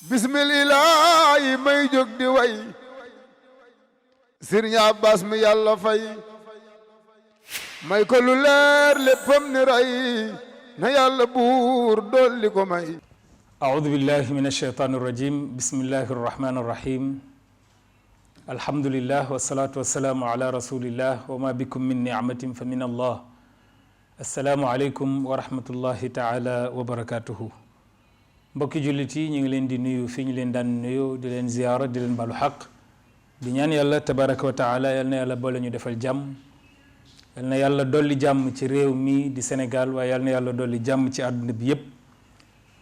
bismillaahi may jóg di way Sëriñ Abbas mi yàlla fay may ko lu leer léppam ni ray na yàlla buur dolli ko may أعوذ بالله من الشيطان الرجيم بسم الله الرحمن الرحيم الحمد لله والصلاة والسلام على رسول الله وما بكم من نعمة فمن الله السلام عليكم ورحمة الله تعالى وبركاته mbokki jullit yi ñu ngi leen di nuyu fi ñu leen daan nuyu di leen ziyaara di leen balu xaq di ñaan yàlla tabaraka wa taala yal na yàlla boole ñu defal jàmm yal na yàlla dolli jàmm ci réew mi di Sénégal waaye yal na yàlla dolli jàmm ci àdduna bi yépp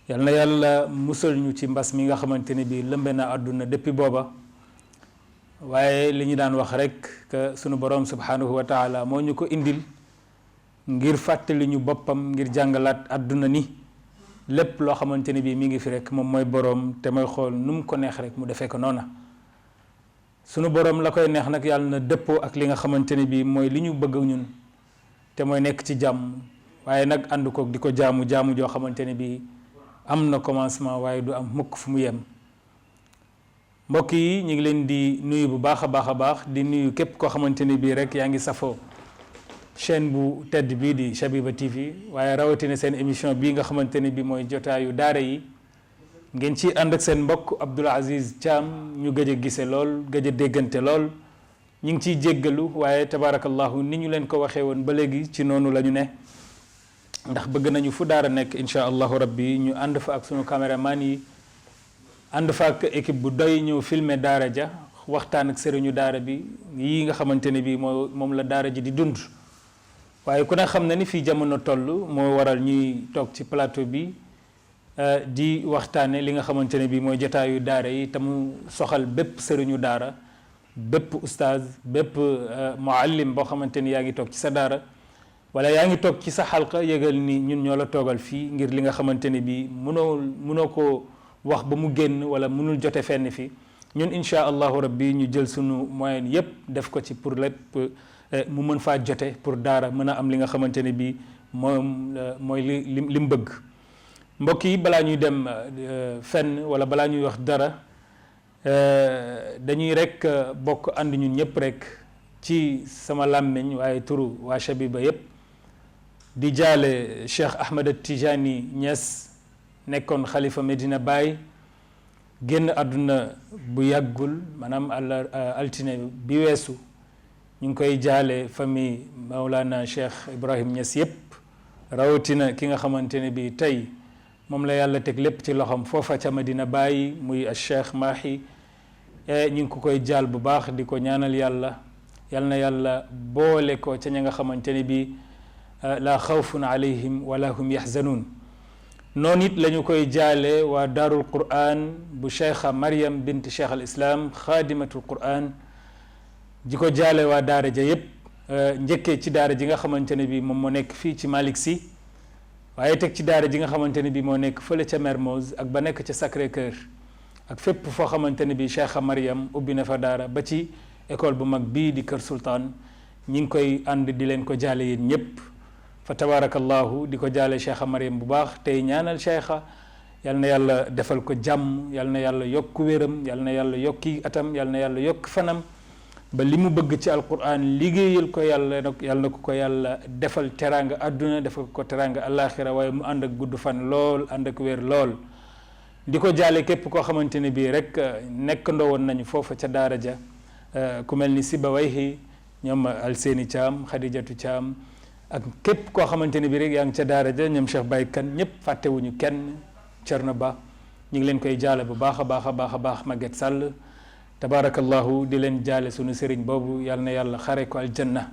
yal na yàlla musal ñu ci mbas mi nga xamante ne bi lëmbe na àdduna depuis booba waaye li ñu daan wax rek que sunu borom subhanahu wa taala moo ñu ko indil ngir fàttali ñu boppam ngir jàngalaat àdduna ni lépp loo xamante ne bi mi ngi fi rek moom mooy borom te mooy xool nu mu ko neex rek mu defee ko noona sunu borom la koy neex nag yàlla na dëppoo ak li nga xamante ne bi mooy li ñu bëgg ñun te mooy nekk ci jàmm waaye nag ànd koog di ko jaamu joo xamante ne bi am na commencement waaye du am mukk fu mu yem mbokk yi ñu ngi leen di nuyu bu baax a baax di nuyu képp koo xamante ne bii rek yaa ngi safoo chaîne bu tedd bii di Shabiba TV waaye rawatina seen émission bii nga xamante ne bii mooy jotaayu daara yi ngeen ci ànd ak seen mbokk Abdoul Aziz Thiam ñu gëj a gise lool gëj a déggante lool ñu ngi ciy jéggalu waaye tabarakallahu ni ñu leen ko waxee woon ba léegi ci noonu la ñu ne ndax bëgg nañu fu daara nekk insha allahu rabbi ñu ànd fa ak sunu caméraman yi ànd fa ak équipe bu doy ñëw filmer daara ja waxtaan ak sëriñu daara bi yi nga xamante ne bii moom la daara ji di dund waaye ku ne xam na ni fii jamono toll moo waral ñuy toog ci plateau bi di waxtaane li nga xamante ne bii mooy jotaayu daara yi te mu soxal bépp sëriñu daara bépp ustaaz bépp muallim boo xamante ni yaa ngi toog ci sa daara wala yaa ngi toog ci sa xalqa yëgal ni ñun ñoo la toogal fii ngir li nga xamante ne bii mënoo ko wax ba mu génn wala mënul jote fenn fi ñun insha allahu rabbi ñu jël sunu moyen yépp def ko ci pour lépp mu mën faa jote pour daara mën a am li nga xamante ne bii mooy li mu bëgg mbokk yi balaa ñuy dem fenn wala balaa ñuy wax dara dañuy rek bokk ànd ñun ñëpp rek ci sama làmmiñ waaye turu waa Shabiba yépp di jaale Cheikh Ahmed Tijani Niass nekkoon xalifa Medina Baye génn àdduna bu yàggul maanaam altine bi weesu ñu ngi koy jaale famille Maulana Cheikh Ibrahim Niass yépp rawatina ki nga xamante ne bi tey moom la yàlla teg lépp ci loxoom foofa ca Medina Baye muy Cheikh Mahi ñu ngi ko koy jaal bu baax di ko ñaanal yàlla yal na yàlla boole ko ca ña nga xamante ne bi la xawfun alayhim wala hum yaxzanuun noonu it la ñu koy jaale waa daarul quran bu cheikha Mariam bint cheikh al islam xaadimatul quran di ko jaale waa daara ja yépp njëkkee ci daara ji nga xamante ne bi moom moo nekk fii ci Malick Sy waaye teg ci daara ji nga xamante ne bi moo nekk fële ca Mermoz ak ba nekk ca Sacré Cœur ak fépp foo xamante ne bi cheikha Mariam ubbi na fa daara ba ci école bu mag bii di Kër Sultaan ñi ngi koy ànd di leen ko jaale yéen ñëpp fa tabarakallahu di ko jaale cheikha Mariam bu baax tey ñaanal cheikha yal na yàlla defal ko jàmm yal na yàlla yokk wéram yal na yàlla yokki atam yal na yàlla yokk fanam ba li mu bëgg ci alquran liggéeyal ko yàlla na ko yàlla defal teraanga àdduna defal ko teraanga alaxira waaye mu ànd ak gudd fan lool ànd ak wér lool di ko jaale képp koo xamante ne bii rek nekk ndowoon nañu foofa ca daara ja ku mel ni Sibawayhi ñoom Alseeni Thiam Khadijatu Thiam ak képp koo xamante ne bii rek yaa ngi ca daara ja ñoom Cheikh Baye Kane ñëpp fàttewuñu kenn Cerno Ba ñu ngi leen koy jaale bu baax a baax Maguette Sall tabarakallahu di leen jaale sunu sëriñ boobu yal na yàlla xare ko aljanna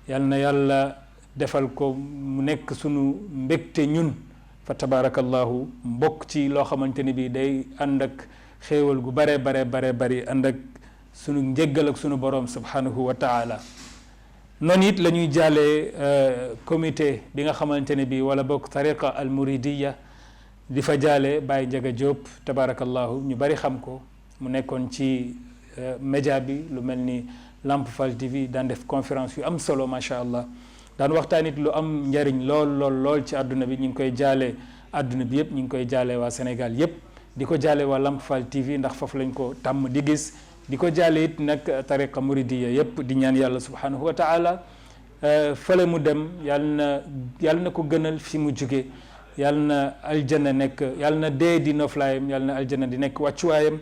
yal na yàlla defal ko mu nekk sunu mbégte ñun fa tabarakallahu mbokk ci loo xamante ni bii day ànd ak xéewal gu bare bari ànd ak sunu njéggal ak sunu borom subhanahu wa taala noonu it la ñuy jaalee comité bi nga xamante ne bii wala bokk tariqa al muridiya di fa jaale Baye Ndiaga Diop tabarakallahu ñu bari xam ko mu nekkoon ci média bi lu mel ni Lamp Fall TV daan def conférence yu am solo macha allah daan waxtaan it lu am njariñ lool ci àdduna bi ñu ngi koy jaale àdduna bi yëpp ñu ngi koy jaale waa Sénégal yëpp di ko jaale waa Lamp Fall TV ndax foofu lañ ko tàmm di gis di ko jaale it nag tariqa muridiya yépp di ñaan yàlla subhanahu wa taala fële mu dem yàlla na ko gënal fi mu jóge yàlla na aljanna nekk yàlla na dee di noflaayam yàlla na aljanna di nekk wàccuwaayam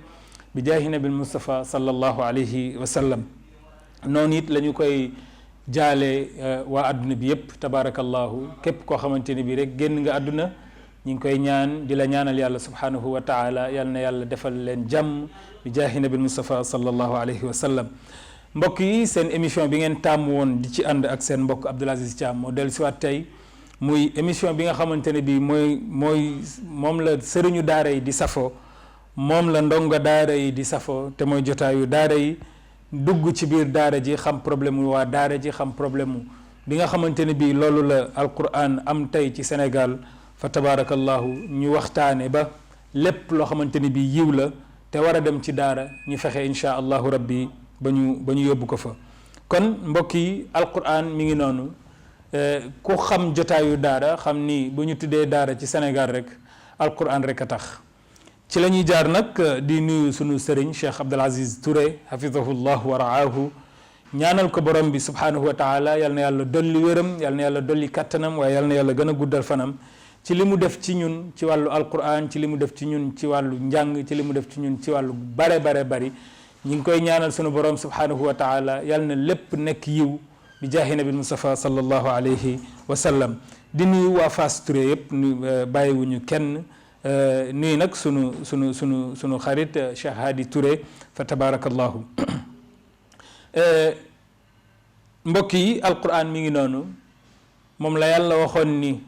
bi jaahi nabil Mustafa sallallahu alayhi wa sallam noonu it la ñu koy jaale waa adduna bi yépp tabarakallahu képp koo xamante ne bi rek génn nga adduna ñu ngi koy ñaan di la ñaanal yàlla subhanahu wa taala yàlla na yàlla defal leen jàmm bi jaahi nabil Mustafa sallallahu alayhi wa sallam mbokk yi seen émission bi ngeen tàmm woon di ci ànd ak seen mbokk Abdoul Aziz Thiam moo dellu siwaat tey muy émission bi nga xamante ne bi moom la sëriñu daara yi di safoo moom la ndongo daara yi di safoo te mooy jotaayu daara yi dugg ci biir daara ji xam problème mu waa daara ji xam problème mu bi nga xamante ne bii loolu la alquran am tey ci Sénégal fa tabarakallahu ñu waxtaane ba lépp loo xamante ne bii yiw la te war a dem ci daara ñu fexe insha allahu rabbi ba ñu yóbbu ko fa kon mbokk yi alquran mi ngi noonu ku xam jotaayu daara xam ni bu ñu tuddee daara ci Sénégal rek alquran rek a tax ci la ñuy jaar nag di nuyu sunu sëriñ Cheikh Abdoul Aziz Touré hafidahullah wa raahu ñaanal ko borom bi subhanahu wa taala yal na yàlla dolli wéram yal na yàlla dolli kattanam waaye yal na yàlla gën a guddal fanam ci li mu def ci ñun ci wàllu alquran ci li mu def ci ñun ci wàllu njàng ci li mu def ci ñun ci wàllu bare bari ñu ngi koy ñaanal sunu borom subhanahu wa taala yal na lépp nekk yiw bi jaahi nabil Mustafa sallallahu alayhi wa sallam di nuyu waa Fass Touré yëpp bàyyiwuñu kenn nuyu nag sunu xarit Cheikh Hadi Touré fa tabarakallahu mbokk yi alquran mi ngi noonu moom la yàlla waxoon ni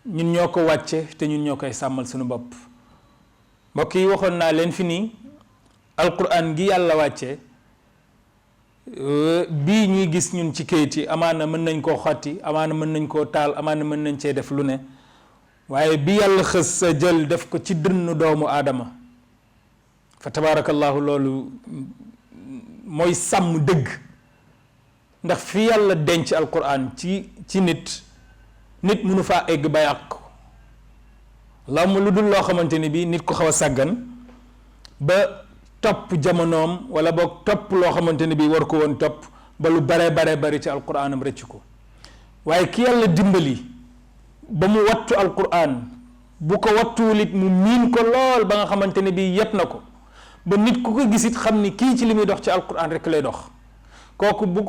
ñun ñoo ko wàcce te ñun ñoo koy sàmmal sunu bopp mbokk yi waxoon naa leen fi nii alquran gi yàlla wàcce bii ñuy gis ñun ci kayit yi amaana mën nañ koo xotti amaana mën nañ koo taal amaana mën nañ cee def lu ne waaye bi yàlla xës sa jël def ko ci dënnu doomu aadama fa tabarakallahu loolu mooy sàmm dëgg ndax fi yàlla denc alquran ci nit mënu faa egg ba yàq ko allahumma lu dul loo xamante ni bii nit ko xaw a sàggan ba topp jamonoom wala boog topp loo xamante ne bii war ko woon topp ba lu bare bari ci alquranam rëcc ko waaye ki yàlla dimbali ba mu wattu alquran bu ko wattuwul it mu miin ko lool ba nga xamante ne bii yet na ko ba nit ku ko gisit xam ni kii ci li muy dox ci alquran rek lay dox kooku bu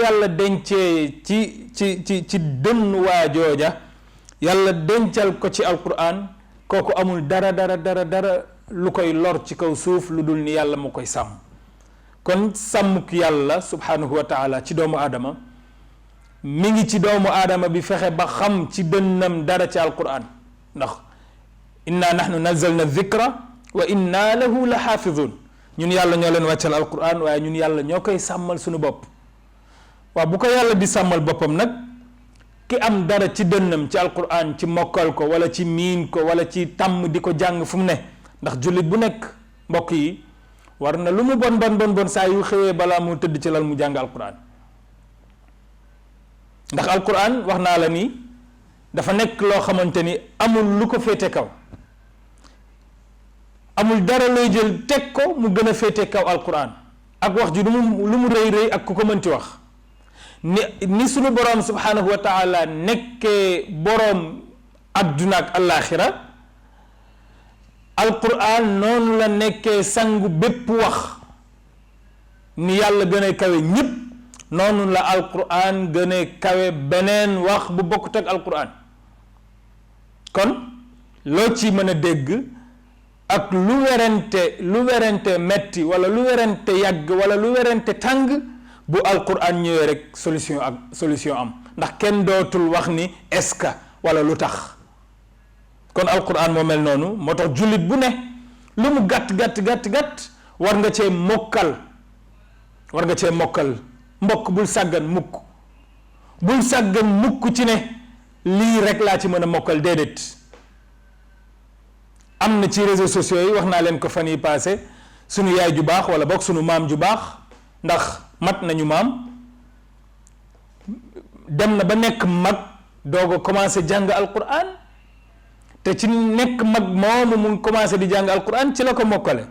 yàlla dencee ci dënn waa jooja yàlla dencal ko ci alquran kooku amul dara lu koy lor ci kaw suuf lu dul ni yàlla mu koy sàmm kon sàmmuk yàlla subhanahu wa taala ci doomu aadama mi ngi ci doomu aadama bi fexe ba xam ci dënnam dara ci alquran ndax inna nahnu nazzalna dhikra wa inna lahu la xaafidun ñun yàlla ñoo leen wàccal alquran waaye ñun yàlla ñoo koy sàmmal suñu bopp waaw bu ko yàlla di sàmmal boppam nag ki am dara ci dënnam ci alquran ci mokkal ko wala ci miin ko wala ci tàmm di ko jàng fu mu ne ndax jullit bu nekk mbokk yi war na lu mu bon saa yu xëyee balaa mu tëdd ci lal mu jàng alquran ndax alquran wax naa la ni dafa nekk loo xamante ni amul lu ko féete kaw amul dara looy jël teg ko mu gën a féete kaw alquran ak wax ji lu mu rëy ak ku ko mënti wax ni sunu boroom subhanahu wa taala nekkee boroom adduna ak alaxira alquran noonu la nekkee sangu bépp wax ni yàlla gën a kawe ñépp noonu la alquran gën a kawe beneen wax bu bokkut ak alquran kon loo ci mën a dégg ak lu werante metti wala lu werante yàgg wala lu werante tàng bu alquran ñëwee rek solution am ndax kenn dootul wax ni est-ce que wala lu tax kon alquran moo mel noonu moo tax jullit bu ne lu mu gàtt war nga cee mokkal mbokk bul sàggan mukk ci ne lii rek laa ci mën a mokkal déedéet am na ci réseaux sociaux yi wax naa leen ko fan yi passé sunu yaay ju baax wala boog sunu maam ju baax ndax mat nañu maam dem na ba nekk mag doog a commencé jàng alquran te ci nekk mag moomu mu commencé di jàng alquran ci la ko mokkale.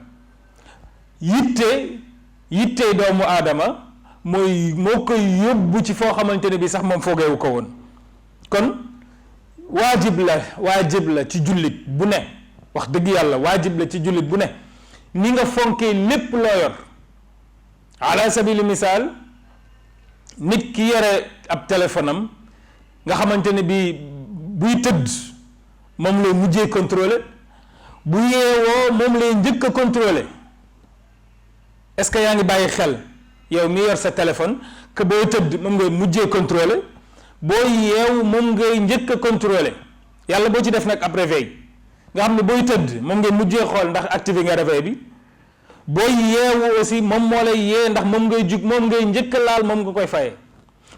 yitte doomu aadama moo koy yóbbu ci foo xamante ne bi sax moom foogeewu ko woon. kon waajib la ci jullit bu ne, wax dëgg yàlla waajib la ci jullit bu ne ni nga fonkee lépp loo yor. ala sabili misaal, nit ki yore ab téléphone am nga xamante ne bi buy tëdd moom lay mujjee contrôler, bu yeewoo moom lay njëkk a contrôler. est-ce que yaa ngi bàyyi xel yow mi yor sa téléphone que booy tëdd moom ngay mujjee contrôler, booy yeew moom ngay njëkk a contrôler. yàlla boo ci def nag ab réveil nga xam ne booy tëdd moom ngay mujjee xool ndax activé nga réveil bi, booy yeewu aussi moom moo lay yee ndax moom ngay jug, moom ngay njëkk a laal, moom nga koy fayee.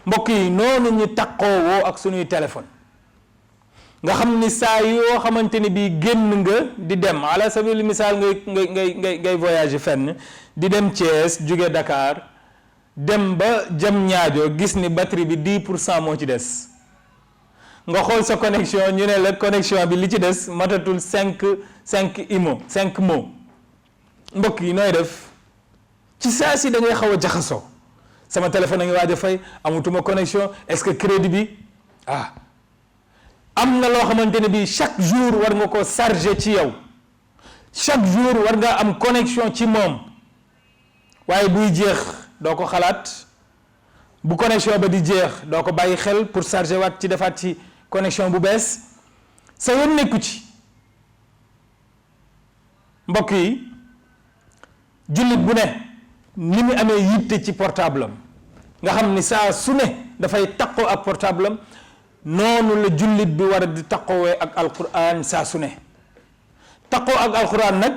mbokk yi noonu ñu taqoowoo ak suñuy téléphone nga xam ni saa yoo xamante ni bii génn nga di dem ala sabili misaal ngay voyager fenn di dem Thiès jóge Dakar dem ba jam ñaajo gis ni batterie bi 10% moo ci des nga xool sa connexion ñu ne la connexion bi li ci des matatul 5 mots mbokk yi nooy def ci saa si da ngay xaw a jaxasoo. sama téléphone a ngi waaj a fay, amatuma connexion, est-ce que crédit bi am na loo xamante ne bii chaque jour war nga ko charger ci yow, chaque jour war nga am connexion ci moom, waaye buy jeex doo ko xalaat, bu connexion ba di jeex doo ko bàyyi xel pour charger waat ci defaat ci connexion bu bees, sa yoon nekku ci. mbokk yi jullit bu ne ni mu amee yitte ci portable am nga xam ni saa su ne dafay taqoo ak portable am, noonu la jullit bi war a di taqoowee ak alquran saa su ne. taqoo ak alquran nag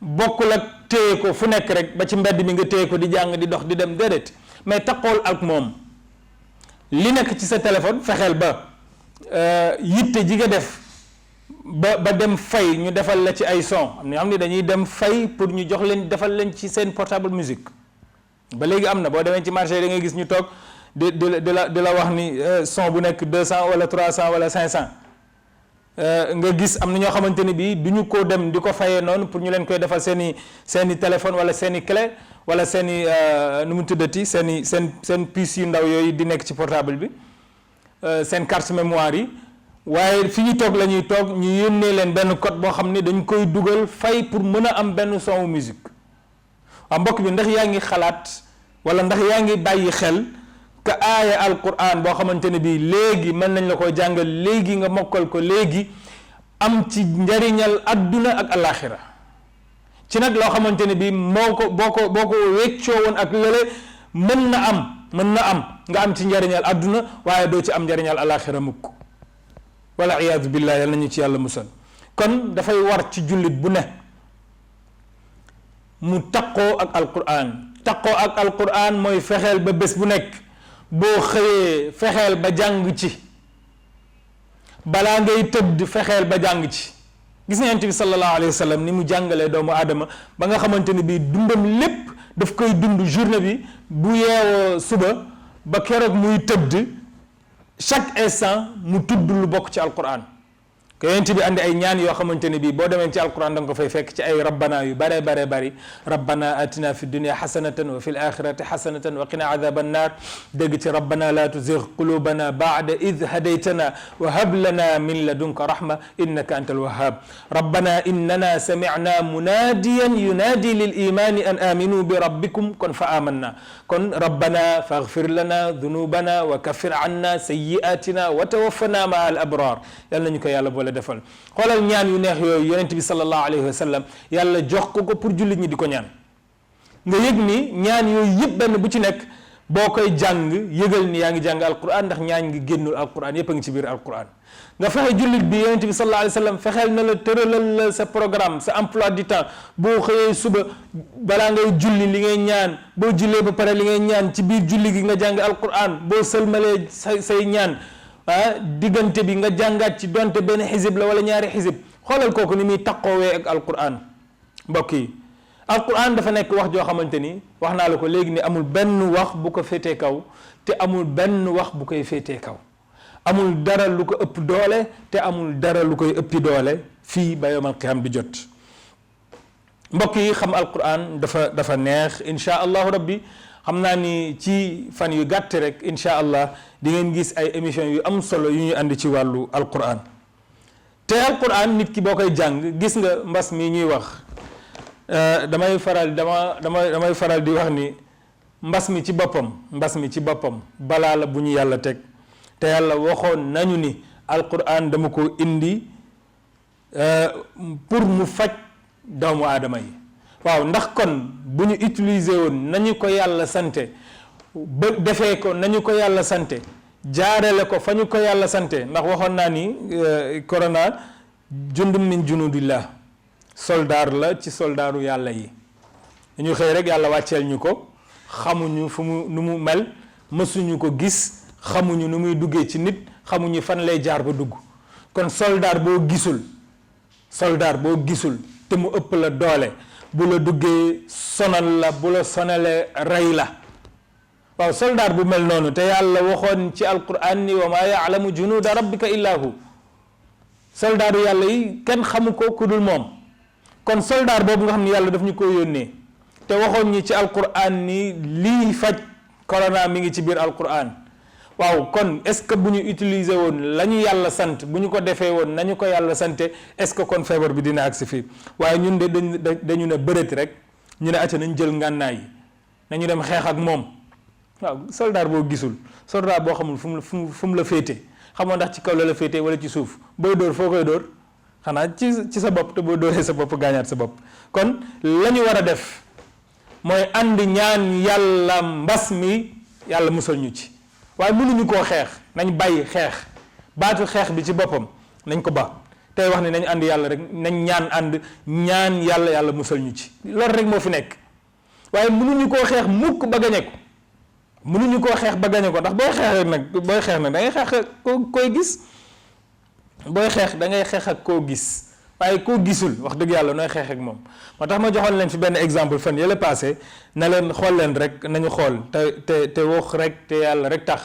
bokkul ak téye ko fu nekk rek ba ci mbedd mi nga téye ko di jàng di dox di dem, déedéet, mais taqool ak moom. li nekk ci sa téléphone fexeel ba yitte ji nga def ba dem fay ñu defal la ci ay son, am na xam ni dañuy dem fay pour ñu jox leen defal leen ci seen portable musique. ba léegi am na, boo demee ci marché da ngay gis ñu toog di la wax ni son bu nekk 200 wala 300 wala 500 nga gis am na ñoo xamante ni bii du ñu ko dem di ko fayee noonu pour ñu leen koy defal seen i téléphone wala seen i clé wala seen i nu mu tuddati seen puce yu ndaw yooyu di nekk ci portable bi, seen carte mémoire yi. waaye fi ñu toog la ñuy toog ñu yónnee leen benn code boo xam ne dañ koy dugal fay pour mën a am benn son musique. waaw mbokk bi ndax yaa ngi xalaat wala ndax yaa ngi bàyyi xel ka aaya alquran boo xamante ne bii léegi mën nañ la ko jàngal léegi nga mokkal ko léegi am ci njariñal adduna ak alaxira ci nag loo xamante ne bii boo ko weccoo woon ak lële mën na am nga am ci njariñal adduna waaye doo ci am njariñal alaxira mukk. wala iyaadu billah, yal nañu ci yàlla musal. kon dafay war ci jullit bu ne mu taqoo ak alquran mooy fexeel ba bés bu nekk boo xëyee fexeel ba jàng ci, balaa ngay tëdd fexeel ba jàng ci. gis nga Yonent bi sallallahu alayhi wa sallam ni mu jàngalee doomu aadama ba nga xamante ne bii dundam lépp daf koy dund journée bi bu yeewoo suba ba keroog muy tëdd chaque instant mu tudd lu bokk ci alquran. que Yonent bi andi ay ñaan yoo xamante ne bii boo demee ci alquran da nga ko fay fekk ci ay rabbana yu bare bari. rabbana atina fi dunya xasanatan wa fi l axirati xasanatan wa qina adaba annar. dégg ci rabbana la tuzigh qulubana ba'da id hadaytana wa hab lana min ladunka rahma innaka anta alwahhab. rabbana innana sami'na munadiyan yunadi lil imani an aminu bi rabbikum kon fa amanna. kon rabbana faghfir lana dhunubana wa kaffir anna sayyi'atina wa tawaffana ma'a al abrar. yàlla nañu ko yàlla boole defal. xoolal ñaan yu neex yooyu yonent bi sallallahu alayhi wa sallam yàlla jox ko pour jullit ñi di ko ñaan. nga yëg ni ñaan yooyu yëpp benn bu ci nekk boo koy jàng yëgal ni yaa ngi jàng alquran ndax ñaan ngi génnul alquran yëpp a ngi ci biir alquran. nga fexe jullit bi yonent bi sallallahu alayhi wa sallam fexeel na la tëralal la sa programme sa emploi du temps boo xëyee suba balaa ngay julli li ngay ñaan, boo jullee ba pare li ngay ñaan, ci biir julli gi nga jàng alquran, boo sëlmalee say ñaan. diggante bi nga jàngaat ci donte benn xisib la wala ñaari xisib. xoolal kooku ni muy taqoowee ak alquran. mbokk yi alquran dafa nekk wax joo xamante ni wax naa la ko léegi ni amul benn wax bu ko féetee kaw te amul benn wax bu koy féetee kaw. amul dara lu ko ëpp doole te amul dara lu koy ëppi doole fii ba yawmal qiyaam di jot. mbokk yi, xam alquran dafa neex. insha allahu rabbi xam naa ni ci fan yu gàtt rek insha allah di ngeen gis ay émission yu am solo yu ñu andi ci wàllu alquran. te alquran nit ki boo koy jàng, gis nga mbas mi ñuy wax, damay faral di wax ni mbas mi ci boppam balaa la bu ñu yàlla teg. te yàlla waxoon nañu ni alquran dama ko indi pour mu faj doomu aadama yi. waaw, ndax kon bu ñu utiliser woon nañu ko yàlla sante, ba defee ko nañu ko yàlla sante, jaarale ko fa ñu ko yàlla sante, ndax waxoon naa ni corona jundum min junudillah, soldaar la ci soldaaru yàlla yi. dañu xëy rek yàlla wàcceel ñu ko, xamuñu nu mu mel, mësuñu ko gis, xamuñu nu muy duggee ci nit, xamuñu fan lay jaar ba dugg. kon soldaar boo gisul te mu ëpp la doole, bu la duggee sonal la, bu la sonalee rey la. waaw, soldaar bu mel noonu te yàlla waxoon ci alquran ni wa maa yaalamu junuuda rabbika illa hu, soldaaru yàlla yi kenn xamu ko ku dul moom. kon soldaar boobu nga xam ne yàlla daf ñu ko yónnee te waxoon ñi ci alquran ni lii faj corona mi ngi ci biir alquran. waaw, kon est-ce que bu ñu utiliser woon la ñu yàlla sant, bu ñu ko defee woon nañu ko yàlla sante, est-ce que kon feebar bi dina agsi fii? waaye ñun de dañu ne bërët rek, ñu ne acca nañ jël ngànnaay yi, nañu dem xeex ak moom. waaw, soldaar boo gisul, soldaar boo xamul fu mu la féete, xamoo ndax ci kaw la féete wala ci suuf, booy dóor foo koy dóor? xanaa ci sa bopp, te boo dóoree sa bopp gaañaat sa bopp. kon la ñu war a def mooy ànd ñaan yàlla mbas mi yàlla musal ñu ci. waaye mënuñu koo xeex, nañ bàyyi xeex, baatu xeex bi ci boppam nañ ko ba tey wax ni nañ ànd yàlla rek, nañ ñaan yàlla musal ñu ci. loolu rek moo fi nekk. waaye mënuñu koo xeex mukk ba gañe ko, ndax booy xeex nag da ngay xeex ak koy gis. booy xeex da ngay xeex ak koo gis, waaye koo gisul wax dëgg yàlla nooy xeex ak moom. moo tax ma joxoon leen fi benn exemple fan yële passé na leen xool leen rek, nañu xool te wax rek te yàlla rek tax,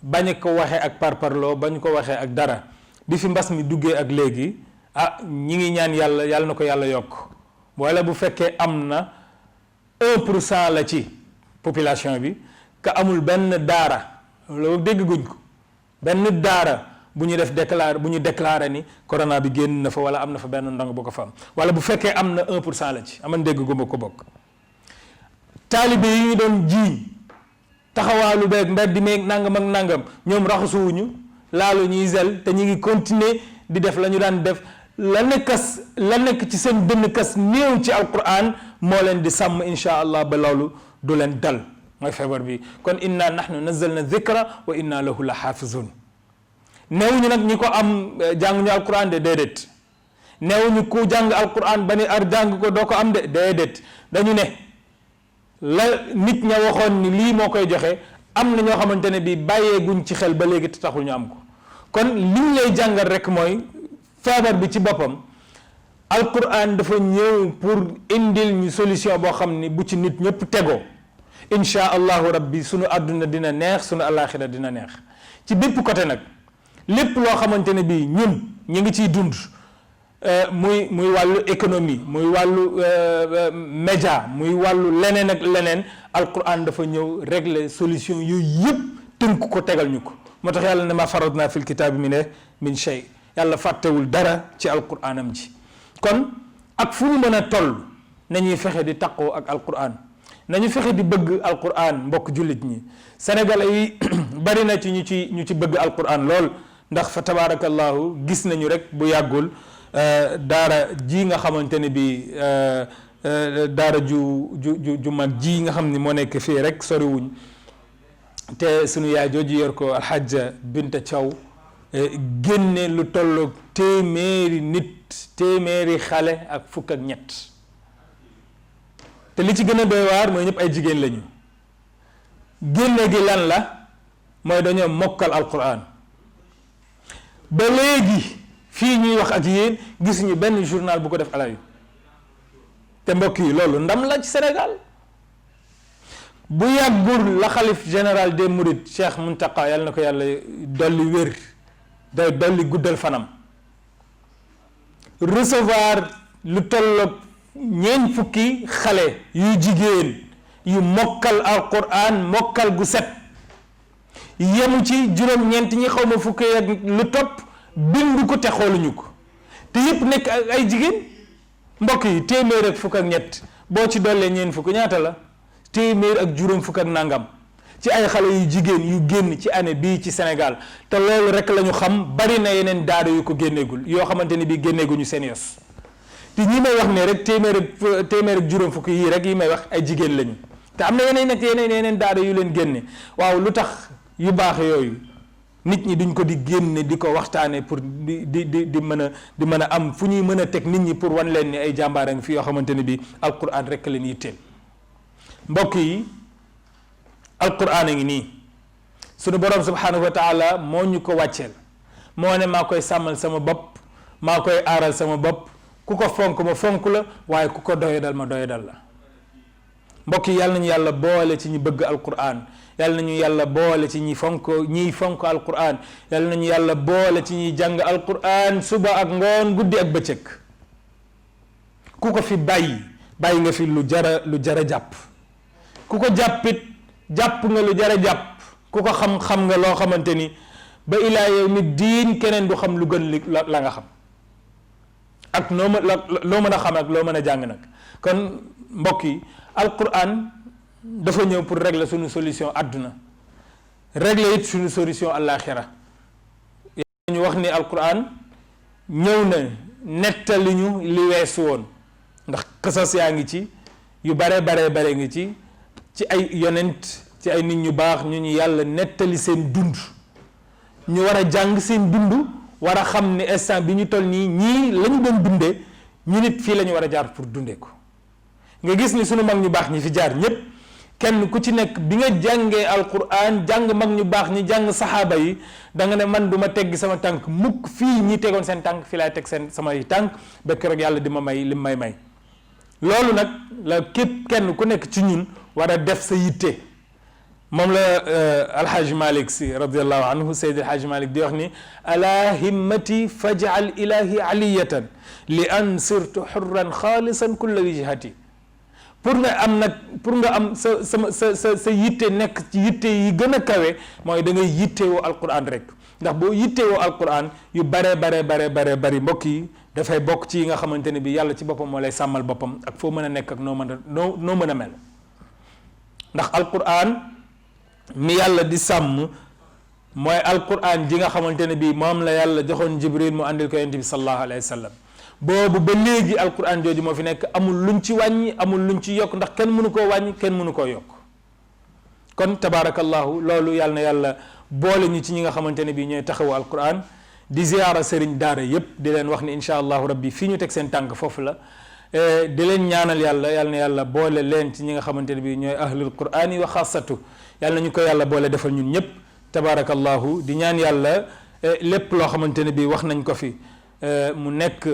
bañ ko waxee ak parparloo, bañ ko waxee ak dara. bi fi mbas mi duggee ak léegi ñi ngi ñaan yàlla na ko yàlla yokk. wala bu fekkee am na 1% la ci population bi ka amul benn daara, loolu dégg guñ ko, benn daara bu ñu déclaré ni corona bi génn na fa wala am na fa benn ndong bu ko fa am, wala bu fekkee am na 1% la ci, aman dégg guma ko bokk. taalibe yi ñu doon jiiñ taxawaalu beeg mbedd meeg nangam ak nangam, ñoom raxasuwuñu, laalu ñuy zel, te ñu ngi continuer di def la ñu daan def. la nekk ci seen dënn kas néew ci alquran moo leen di sàmm insha allah ba loolu du leen dal, mooy feebar bi. kon inna nahnu nazzalna dhikra wa inna lahu la xaafizun. neewuñu nag ñi ko am jànguñu alquran de, déedéet. neewuñu ku jàng alquran ba ni jàng ko doo ko am de, déedéet. dañu ne la nit ña waxoon ni lii moo koy joxe, am na ñoo xamante ne bi bàyyeeguñ ci xel ba léegi te taxul ñu am ko. kon liñ lay jàngal rek mooy feebar bi ci boppam alquran dafa ñëw pour indil ñu solution boo xam ni bu ci nit ñëpp tegoo insha allahu rabbi sunu àdduna dina neex, sunu alaxira dina neex. ci bépp côté nag, lépp loo xamante ne bii ñun ñu ngi ciy dund, muy wàllu économie, muy wàllu média, muy wàllu leneen ak leneen, alquran dafa ñëw régler solution yooyu yëpp tënk ko tegal ñu ko. moo tax yàlla ne ma faradna fil kitaabi min shay, yàlla fàttewul dara ci alquranam ji. kon ak fu ñu mën a toll nañuy fexe di taqoo ak alquran, nañu fexe di bëgg alquran. mbokk jullit ñi sénégalais yi bari na ci ñu ci bëgg alquran lool, ndax fa tabaarakallahu gis nañu rek bu yàggul daara ji nga xamante ne bi daara ju mag ji nga xam ni moo nekk fii rek soriwuñ, te sunu yaay jooju yor ko alxajja Binta Thiaw génne lu tolloog téeméeri xale ak fukk ak ñett. te li ci gën a doy waar mooy ñëpp ay jigéen lañu. génne gi lan la mooy dañoo mokkal alquran. ba léegi fii ñuy wax ak yéen gisuñu benn journal bu ko def alayu. te mbokk yi loolu ndam la ci Sénégal. bu yàggul la xalif général des mourides Cheikh Muntaqa yàlla na ko yàlla dolli wér day dolli guddal fanam recevoir lu tolloog 40 xale yu jigéen yu mokkal alquran mokkal gu set yemu ci juróom-ñeent ñi xaw ma fukki ak lu topp bindu ko te xooluñu ko te yëpp nekk ay jigéen mbokk yi téeméer ak fukk ak ñett boo ci dollee ñeent fukk ñaata la téeméer ak juróom fukk ak nangam ci ay xale yu jigéen yu génn ci année bii ci Sénégal te loolu rek la ñu xam bari na yeneen daara yu ko génneegul yoo xamante ni bii génneeguñu seen yos te ñi may wax ne rek téeméer ak juróom fukk yii rek yi may wax ay jigéen lañu te am na yeneen daara yu leen génne waaw lu tax yu baax yooyu nit ñi duñ ko di génne di ko waxtaane pour di mën a am fu ñuy mën a teg nit ñi pour wan leen ni ay jàmbaar ngi fi yoo xamante ne bii alquran rek leen yitteel mbokk yi alquran a ngi nii sunu borom subhanahu wa taala moo ñu ko wàcceel moo ne maa koy sàmmal sama bopp maa koy aaral sama bopp ku ko fonk ma fonk la waaye ku ko doyadal ma doyadal la mbokk yi yàlla nañu yàlla boole ci ñi bëgg alquran yàlla nañu yàlla boole ci ñiy fonk alquran yàlla nañu yàlla boole ci ñiy jàng alquran suba ak ngoon guddi ak bëccëg ku ko fi bàyyi nga fi lu jara jàpp ku ko jàppit jàpp nga lu jara jàpp ku ko xam nga loo xamante ni ba ilaa yawmi diin keneen du xam lu gën la nga xam ak loo mën a xam ak loo mën a jàng nag kon mbokk yi alquran dafa ñëw pour régler suñu solution àdduna régler it suñu solution àllaaxira ñu wax ni alquran ñëw na nettali ñu li weesu woon ndax xasas yaa ngi ci yu bare ngi ci ay yonent ci ay nit ñu baax ñu yàlla nettali seen dund ñu war a jàng seen dund war a xam ne instant bi ñu toll nii ñii lañu doon dundee ñu nit fii la ñu war a jaar pour dundee ko nga gis ni sunu mag ñu baax ñi fi jaar ñépp kenn ku ci nekk bi nga jàngee alquran jàng mag ñu baax ñi jàng saxaaba yi da nga ne man du ma teggi sama tànk mukk fii ñi tegoon seen tànk fii laay teg seen samay tànk ba keroog yàlla di ma may li may loolu nag la képp kenn ku nekk ci ñun war a def sa yitte moom la alhaj malik si radiallahu anhu sayyid alhaj malik di wax ni ala himmati faj'al ilahi aliyatan li an sirtu hurran xaalisan kulla wijhati pour nga am sa yitte nekk ci yitte yi gën a kawe mooy da ngay yittewoo alquran rek ndax boo yittewoo alquran yu bari mbokk yi dafay bokk ci yi nga xamante ne bi yàlla ci boppam moo lay sàmmal boppam ak foo mën a nekk ak noo mën a mel ndax alquran mi yàlla di sàmm mooy alquran ji nga xamante ne bi moom la yàlla joxoon jibril mu àndil ko yonent bi sallallahu alayhi wa sallam boobu ba léegi alquran jooju moo fi nekk amul luñ ci wàññi amul luñ ci yokk ndax kenn mënu koo wàññi kenn mënu koo yokk kon tabaarakallahu loolu yàlla na yàlla boole ñu ci ñi nga xamante ne bii ñooy taxawu alquran di ziyaara sëriñ daara yépp di leen wax ni incha allahu rabbi fii ñu teg seen tànk foofu la di leen ñaanal yàlla na yàlla boole leen ci ñi nga xamante ne bii ñooy ahlul qur'ani wa xaasatu yàlla na ñu ko yàlla boole defal ñun ñëpp tabaarakallahu di ñaan yàlla lépp loo xamante ne bii wax nañ ko fi mu nekk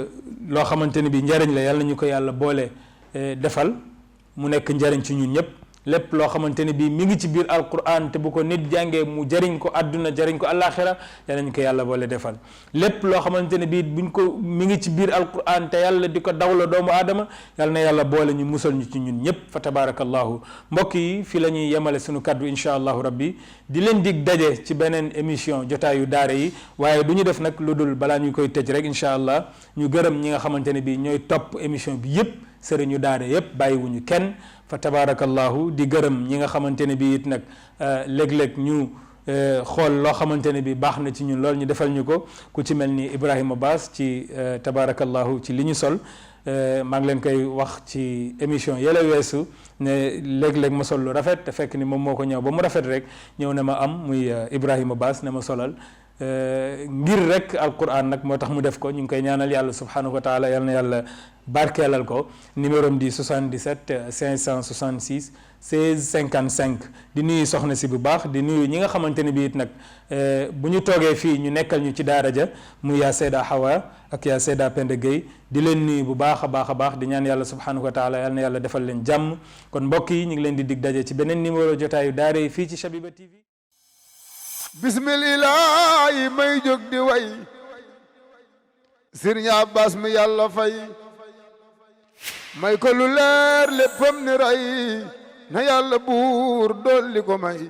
loo xamante ne bi njariñ la yàlla ñu ko yàlla boole defal mu nekk njariñ ci ñun ñëpp lépp loo xamante ne bi mi ngi ci biir alquran te bu ko nit jàngee mu jariñ ko àdduna jariñ ko àllaaxira yàlla ñu ko yàlla boole defal lépp loo xamante ne bi mi ngi ci biir alquran te yàlla di ko dawla doomu aadama yàlla na yàlla boole ñu musal ñu ci ñun ñëpp fa tabarakallahu mbokk yi fi la ñuy yemale suñu kaddu insha allahu rabbi di leen dig daje ci beneen émission jotaayu daara yi waaye du ñu def nag lu dul balaa ñu koy tëj rek insha allah ñu gërëm ñi nga xamante ne bi ñooy topp émission bi yëpp sëriñu daara yëpp bàyyiwuñu kenn fa tabarakallahu di gërëm ñi nga xamante ne bi it nag léeg-léeg ñu xool loo xamante ne bi baax na ci ñun lool ñu defal ñu ko ku ci mel ni Ibrahima Baas ci tabarakallahu ci li ñu sol maa ngi leen koy wax ci émission yële weesu ne léeg-léeg ma sol lu rafet te fekk ni moom moo ko ñëw ba mu rafet rek ñëw na ma am muy Ibrahima Baas ne ma solal ngir rek alquran nag moo tax mu def ko. ñu ngi koy ñaanal yàlla subhanahu wa taala yal na yàlla barkeelal ko. numéro am di 77 566 16 55. di nuyu soxna si bu baax di nuyu ñi nga xamante ne bii it nag bu ñu toogee fii ñu nekkal ñu ci daara ja mu yaa Seyda Hawa ak yaa Seyda Penda Gueye di leen nuyu bu baax a baax di ñaan yàlla subhanahu wa taala yal na yàlla defal leen jàmm. kon mbokk yi ñu ngi leen di dig daje ci beneen numéro jotaayu daara yi fii ci Shabiba TV. bismillah may jóg di way Sëriñ Abbas mi yàlla fay may ko lu leer léppam ni ray na yàlla buur dolli ko may